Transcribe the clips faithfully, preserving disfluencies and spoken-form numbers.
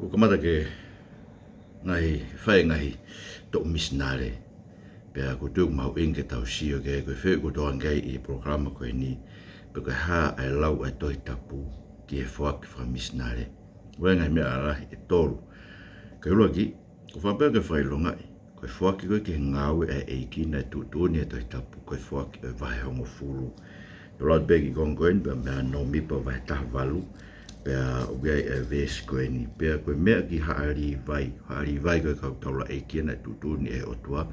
Kuo kamata ke ngaahi, fai ngaahi toʻu misinale. Pea ʻoku ou tui ʻoku mahuʻinga ke tau sio ki ai, ko e fehuʻi ʻoku ou toʻo ange ai ʻi he polokalama ko eni, pe ko e hā ʻa e lau ʻa e Tohi Tapu ki he foaki fakamisinale. ʻOku ʻi ai e ngaahi meʻa lalahi ʻe tolu. Ko e ʻuluaki, ʻoku ou fakaʻamu ke fakaʻilongaʻi ko e foaki ko ē ki he ngāue ʻa e ʻEiki naʻe tuʻutuʻuni ʻe he Tohi Tapu, ko e foaki ʻo e vahehongofulu. Tau lau pē ki he konga ko eni, pea mei he Nōmipa vahe taha valu, pea ʻoku ʻi ai e veesi ko eni. Pea ko e meʻa ki Haʻa Līvai, Haʻa Līvai ko e kau taulaʻeiki ia naʻe tuʻutuʻuni ʻe he ʻOtua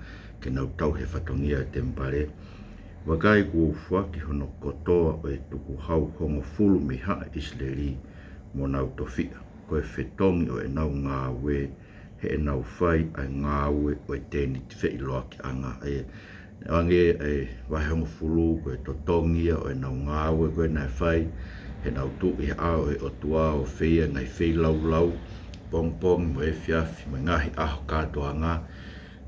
ke nau tauhi e fatongia ʻo e temipale. Vakai, kuo u foaki hono kotoa ʻo e tukuhau hongofulu mei Haʻa ʻIsileli mo nau tofiʻa, ko e fetongi ʻo ʻenau ngāue, heʻenau fai ʻa e ngāue ʻo e tēniti feʻiloakiʻanga. ʻA ia, ʻoange ʻa e vahehongofulu ko e totongi ia ʻo ʻenau ngāue ko ē naʻe fai, heʻenau tuʻu ʻi he ʻao ʻo e ʻOtua ʻo fai ʻa e ngaahi feilaulau, pongipongi mo e efiafi mo e ngaahi ʻaho kātoanga.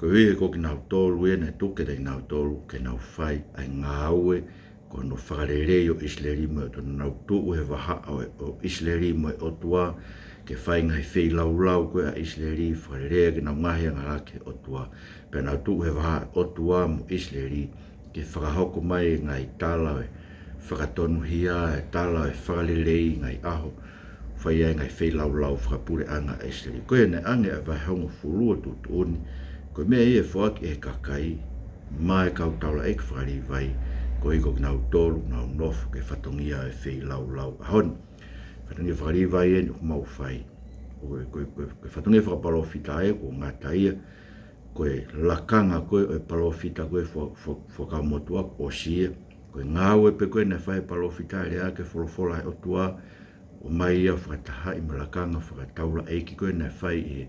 Koeʻuhi he ko kinautolu ia naʻe tuku kiate kinautolu ke nau fai ʻa e ngāue, ko hono fakalelei ʻo ʻIsileli mo e ʻOtua. Nau tuʻu he vahaʻa ʻo, ʻo ʻIsileli mo e ʻOtua, ke fai ngaahi feilaulau ko ē ʻa ʻIsileli, fakalelei ʻaki ʻenau ngaahi angahala ki he ʻOtua. Pea nau tuʻu he vahaʻa ʻo e ʻOtua mo ʻIsileli, ke fakahoko mai e ngaahi tala ʻo e fakatonuhia, e tala ʻo e fakalelei, ngaahi ʻaho fai ai e ngaahi feilaulau fakapuleʻanga ʻa ʻIsileli. Ko ia naʻe ʻoange ʻa e vahehongofulu ʻo tuʻutuʻuni, ko e meʻa ia ʻe foaki ʻe he kakai maʻa e kau taulaʻeiki faka-Līvai, koeʻuhi ko kinautolu ʻoku nau nofo ki he fatongia ʻo e feilaulau ʻaho ni. Fatongia faka-Līvai eni ʻoku mau fai. Ko e, ko e, ko e, ko e fatongia fakapalōfita ē, ʻoku ngata ia, ko e lakanga ko ē ʻo e palōfita ko ē fua-, fua-, fuakava motuʻa kuo ʻosi ia. Ko e ngāue pē ko ē naʻe fai ʻe he palōfita, lea ʻaki e folofola ʻa e ʻOtua, ʻomai ia ʻo fakatahaʻi mo e lakanga fakataulaʻeiki ko ē naʻe fai ʻi he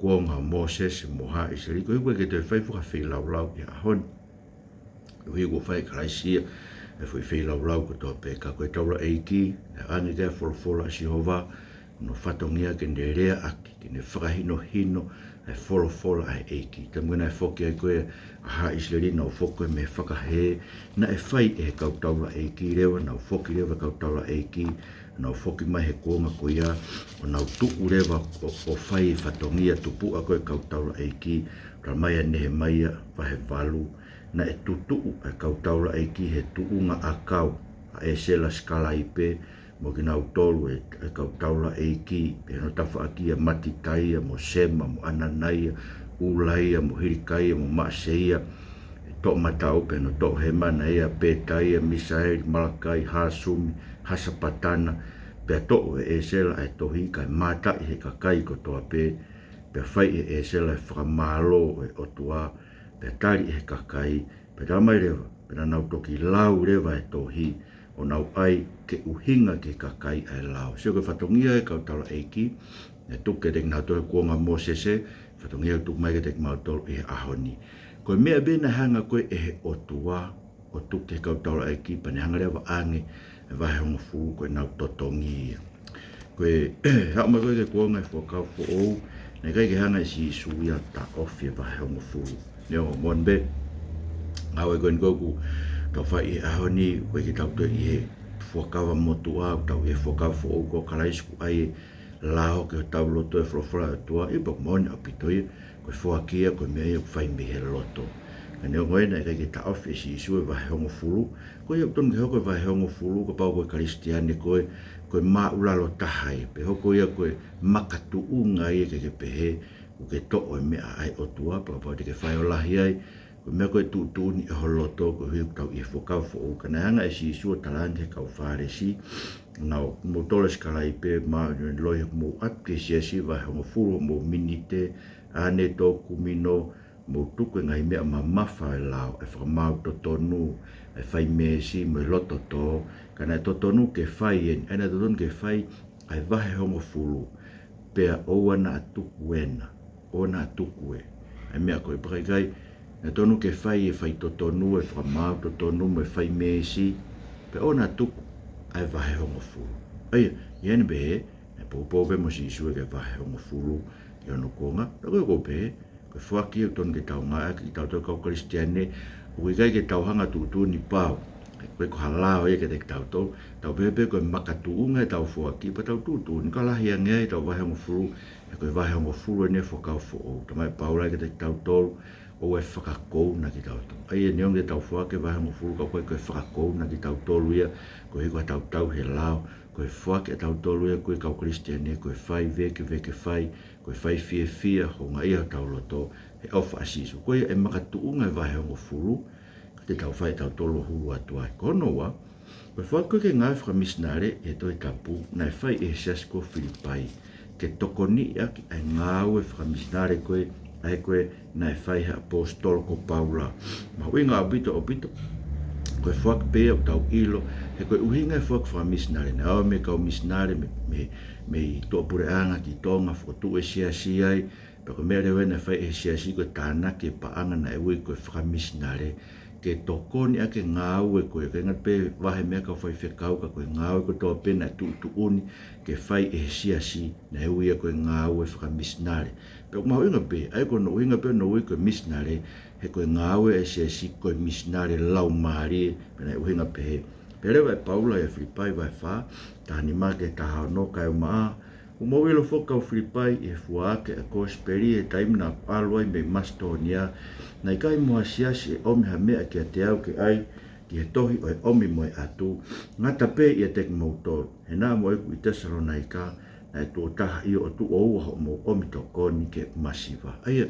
kuonga ʻo Mōsese mo Haʻa ʻIsileli, koeʻuhi ʻoku ʻikai ke toe fai foki ha feilaulau ki he ʻaho ni. Koeʻuhi kuo fai ʻe Kalaisi ia e foʻi feilaulau kotoa pē, ka ko e taulaʻeiki, naʻe ʻoange ki ai e folofola ʻa Sihova, hono fatongia ke ne lea ʻaki, ke ne fakahinohino ʻa e folofola ʻa e ʻEiki. Taimi ko ē naʻe foki ai ko ē ʻa Haʻa ʻIsileli, nau foki ko ē mei he fakahē, naʻe fai ʻe he kau taulaʻeiki leva, nau foki leva e kau taulaʻeiki, nau foki mai he kuonga ko ia, ʻo nau tuʻu leva ʻo, ʻo fai e fatongia tupuʻa ko ē e kau taulaʻeiki. Talamai ʻe Nehemaia vahe valu, naʻe tutuʻu ʻa e kau taulaʻeiki he tuʻunga ʻakau, ʻa ʻEsela sikalaipe, mo kinautolu e, e kau taulaʻeiki, pea hono tafaʻaki ʻa Matitaia, mo Sema, mo ʻAnanaia, ʻUlaia, mo Hilikaia, mo Maʻaseia, e toʻomataʻu, pea hono toʻohema naʻe ʻia Petaia, Misaeli, Malakai, Hasumi, Hasapatana, pea toʻo ʻe ʻEsela ʻa e tohi, kae mātaʻi ʻe he kakai kotoa pē, pea fai ʻe ʻEsela e fakamālō ʻo e ʻOtua, pea tali ʻe he kakai, pea talamai leva, pea naʻa nau toki lau leva e tohi, ʻo nau ʻai ke ʻuhinga ki he kakai ʻa e lao. Sio ko e fatongia ʻa e kau taulaʻeiki, naʻe tuku kiate kinautolu he kuonga ʻo Mōsese, fatongia ʻoku tuku mai kiate kimautolu ʻi he ʻaho ni. Ko e meʻa pē naʻe hanga ko ē ʻe he ʻOtua ʻo tuku ki he kau taulaʻeiki, pea ne hanga leva ʻo ʻoange e vahehongofulu ko ʻenau totongi ia. Ko e haʻu mai ko ē ki he kuonga ʻo e Fuakava Foʻou, naʻe ʻikai ke hanga ʻe Sīsū ia ʻo taʻofi e vahehongofulu. Neongo, moʻoni pē, ngāue ko eni ko ē ʻoku tau fai he ʻaho ni, ʻoku ʻikai ke tau toe ʻi he fuakava motuʻa, ʻoku tau ʻi he Fuakava Foʻou, ko Kalaisi kuo ʻai e lao ki hotau loto, e folofola ʻa e ʻOtua, ʻio pea ʻoku moʻoni ʻaupito ia, ko e foaki ia ko e meʻa ia ʻoku fai mei he loto. Ka neongo ia, naʻe ʻikai ke taʻofi ʻe Sīsū e vahehongofulu. Ko ia ʻoku totonu ke hoko e vahehongofulu, kapau ko e Kalisitiane koe, ko e māʻulalo taha ia, pe hoko ia ko e makatuʻunga ia ke ke pehē ʻoku ke toʻo e meʻa ʻa e ʻOtua, pea kapau te ke fai ʻo lahi ai, ko e meʻa ko ē ʻe tuʻutuʻuni ʻe ho loto, koeʻuhi ʻoku tau ʻi he Fuakava Foʻou. Ka naʻe hanga ʻe Sīsū ʻo talaange ki he kau Fālesi, naʻa mou tola sikalaipe, mou loi hoʻomou ʻatu ki he siasi, vahehongofulu hoʻomou minite, ʻanetō, kumino, mou tuku e ngaahi meʻa mamafa ʻo e lao, e fakamaau totonu, e fai meesi mo e loto tō, ka naʻe totonu ke fai eni, ʻa ia naʻe totonu ke fai ʻa e vahehongofulu, pea ʻoua naʻa tuku ena, ʻoua naʻa tuku e, ʻa e meʻa ko ē, pea ʻikai, naʻe totonu ke fai e fai totonu, e fakamaau totonu mo e fai meesi, pea ʻoua naʻa tuku ʻa e vahehongofulu. ʻA ia, ʻi heʻene pehē, naʻe poupou pē mo Sīsū ia ki he vahehongofulu ʻi hono kuonga, pea ko e, ko e pehē, ko e foaki ia ʻoku totonu ke tau ngāueʻaki, kitautolu kau Kalisitiane, ʻoku ʻikai ke tau hanga ʻo tuʻutuʻuni pau Ko e ko ha lao ia kiate kitautolu, tau pehē pē ko e makatuʻunga ʻetau foaki, pea tau tuʻutuʻuni ka lahi ange ai ʻetau vahehongofulu, he ko e vahehongofulu eni ʻo e Fuakava Foʻou. Talamai ʻe Paula kiate kitautolu, ʻoua ʻe fakakouna kitautolu. ʻA ia neongo ʻetau foaki e vahehongofulu ka ʻoku ʻikai ko e fakakouna kitautolu ia, koeʻuhi ko ʻetau tauhi e lao, ko e foaki ʻatautolu ia ko e kau Kalisitiane, ko e fai vekeveke fai, ko e fai fiefia, houngaʻia hotau loto, he ʻofa ʻa Sīsū. Ko ia ʻe makatuʻunga e vahehongofulu, ka te tau fai ʻetautolu ʻo hulu atu ai. Ko hono ua, ko e foaki ko ē ki he ngāue fakamisinale ʻi he Tohi Tapu, naʻe fai ʻe he siasi ko Filipai, ke tokoniʻaki ʻa e ngāue fakamisinale ko ē, ʻa ē ko ē naʻe fai ʻe he ʻaposetolo ko Paula. Mahuʻinga ʻaupito, ʻaupito, ko e foaki pē ia ʻoku tau ʻilo, he ko e ʻuhinga e foaki fakamisinale, naʻe ō mei he kau misinale mei, mei, mei tuʻapuleʻanga ki Tonga, fokotuʻu e siasi ai, pea ko e meʻa leva ia naʻe fai ʻe he siasi ko e tānaki e paʻanga naʻe ui ko e fakamisinale, ke tokoniʻaki e ngāue ko ē, ʻikai ngata pē vahe mei he kau faifekau ka ko e ngāue kotoa pē naʻe tuʻutuʻuni ke fai ʻe he siasi, naʻe ui ia ko e ngāue fakamisinale. Pea ʻoku mahuʻinga pē, ʻa ia ko hono ʻuhinga pē hono ui ko e misinale, he ko e ngāue ʻa e siasi ko e misinale laumālie, pea naʻe ʻuhinga pehē. Pea leva ʻe Paula ʻia Filipai vahe fā, taha nima ki he taha ono, kaeʻumaʻā, ʻoku mou ʻilo foki kau Filipai, ʻi he fua ʻaki ʻa e kosipeli, ʻi he taimi naʻa ku ʻalu ai mei Masitōnia, naʻe ʻikai mo ha siasi ʻe ʻomi ha meʻa kiate au ke ʻai ki he tohi ʻo e ʻomi mo e ʻatu, ngata pē ʻiate kimoutolu. He naʻa mo ʻeku ʻi Tesalonaika, naʻe tuʻo taha ʻio ʻo tuʻo ua hoʻomou ʻomi tokoni ki heʻeku masiva. ʻA ia,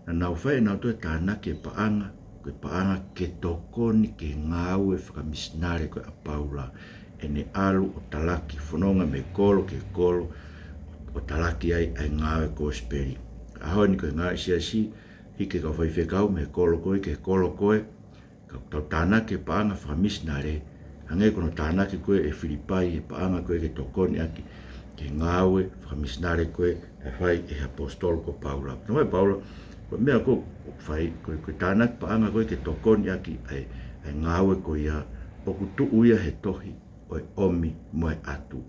naʻa nau fai ʻenautolu e tānaki e paʻanga, ko e paʻanga ke tokoni ki he ngāue fakamisinale ko ē ʻa Paula, ʻene ʻalu ʻo talaki, fononga mei he kolo ki he kolo, ʻo talaki ai ʻa e ngāue kosipeli. ʻAho ni ko e ngāue ʻa e siasi, hiki e kau faifekau mei he kolo ko ē ki he kolo ko ē, ka ʻoku tau tānaki e paʻanga fakamisinale, hangē ko hono tānaki ko ē ʻe Filipai e paʻanga ko ē ke tokoniʻaki ki he ngāue fakamisinale ko ē naʻe fai ʻe he ʻaposetolo ko Paula. Talamai ʻe Paula, ko e meʻa ko ē ʻoku fai, ko e, ko e tānaki paʻanga ko ē ke tokoniʻaki ʻa e, ʻa e ngāue ko ia, ʻoku tuʻu ia he tohi ʻo e ʻomi mo e ʻatu.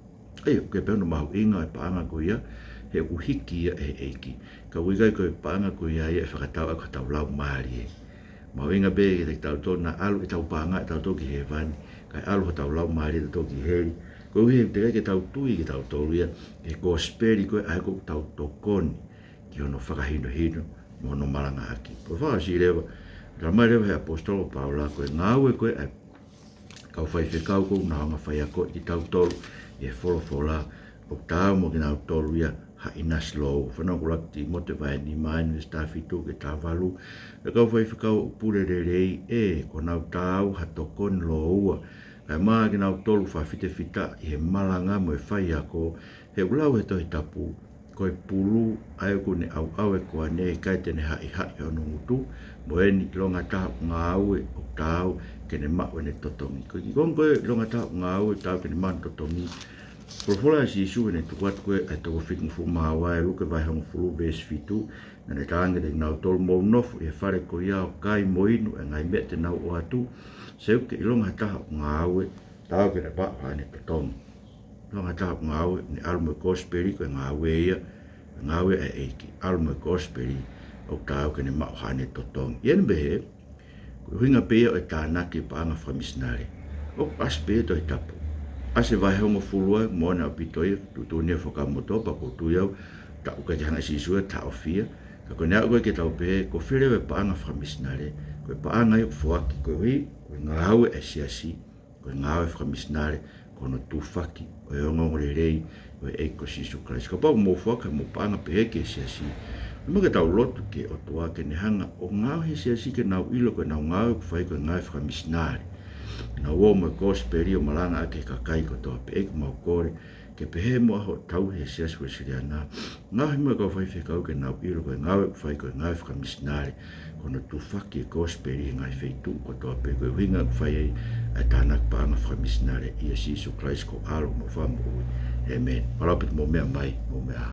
ʻA ia, ʻoku pehē hono mahuʻinga e paʻanga ko ia, he ʻoku hiki ia ʻe he ʻEiki. Ka ʻoku ʻikai ko e paʻanga ko ia ia ʻe fakatau ʻaki hotau laumālie. Mahuʻinga pē kiate kitautolu naʻa ʻalu ʻetau paʻanga ʻatautolu ki hēvani, kae ʻalu hotau laumālie ʻatautolu ki heli. Koeʻuhi he teʻeki ai ke tau tui kitautolu ia ki he kosipeli ko ē ʻa ē ʻoku tau tokoni ki hono fakahinohino mo hono malangaʻaki. Ko e fakaʻosi leva, talamai leva ʻe he ʻaposetolo ko Paula, ko e ngāue ko ē ʻa e kau faifekau ko ē naʻa nau hanga ʻo faiakoʻi kitautolu ʻi he folofola, ʻoku taau mo kinautolu ia ha ʻinasi lōua. Fanongo ʻuluaki Tīmote vahe nima eni veesi taha fitu ki he taha valu. ʻE kau faifekau ʻoku pule lelei, ʻe, kuo nau taau ha tokoni lōua. Kae ʻumaʻā kinautolu ʻoku fakafitefitaʻi he malanga mo e faiako, he ʻoku lau he Tohi Tapu, ko e pulu ʻa ē ʻoku ne ʻauʻau e koane, ʻe ʻikai te ne haʻihaʻi hono ngutu, mo eni ʻilonga ha taha ʻoku ngāue ʻoku taau ke ne maʻu ʻene totongi. Ko e kiʻi konga ko ē ʻilonga ha taha ʻoku ngāue ʻoku taau ke ne maʻu ʻene totongi, folofola ʻa Sīsū heʻene tuku atu ko ē ʻa e toko fitungofulu mā ua ʻi he Luke vahe hongofulu veesi fitu, naʻa ne talaange kiate kinautolu, mou nofo ʻi he fale ko ia ʻo kai mo inu ʻa e ngaahi meʻa te nau ʻoatu, seuke ʻilonga ha taha ʻoku ngāue, taau ke ne maʻu haʻane totongi. ʻIlonga ha taha ʻoku ngāue, ne ʻalu mo e kosipeli, ko e ngāue ia, ko e ngāue ʻa e ʻEiki, ʻalu mo e kosipeli, ʻoku taau ke ne maʻu haʻane totongi. ʻI heʻene pehē, ko e ʻuhinga pē ia ʻo e tānaki e paʻanga fakamisinale, ʻoku ʻasi pē ia he Tohi Tapu. ʻAsi e vahe hongofulu ai, moʻoni ʻaupito ia, tuʻutuʻuni ia ʻe he Fuakava Motuʻa, pea ʻoku ou tui au, taʻu ʻikai ke hanga ʻe Sīsū ia ʻo taʻofi ia. Ka ko e meʻa ko ē ke tau pehē, ko fē leva e paʻanga fakamisinale, ko e paʻanga ia ʻoku foaki koeʻuhi ko e ngāue ʻa e siasi, ko e ngāue fakamisinale, ko hono tufaki ʻo e ongoongolelei ʻo e ʻEiki ko Sīsū Kalaisi. Kapau ʻoku mou foaki haʻamou paʻanga pehē ki he siasi, ʻoku maʻu ke tau lotu ki he ʻOtua ke ne hanga ʻo ngaohi e siasi ke nau ʻilo ko ʻenau ngāue ʻoku fai ko e ngāue fakamisinale. Nau ō mo e kosipeli ʻo malangaʻaki ki he kakai kotoa pē. ʻEiki, mau kole ke pehē muʻa hoʻo tauhi e Siasi Uēsiliana. Ngaohi muʻa e kau faifekau ke nau ʻilo ko e ngāue ʻoku fai ko e ngāue fakamisinale, ko hono tufaki e kosipeli he ngaahi feituʻu kotoa pē, ko e ʻuhinga ʻoku fai ai ʻa e tānaki paʻanga fakamisinale, ʻia Sīsū Kalaisi ko ho ʻAlo mo ho Fakamoʻui. ʻĒmeni. Mālō ʻaupito hoʻomou meʻa mai, mou meʻa ā.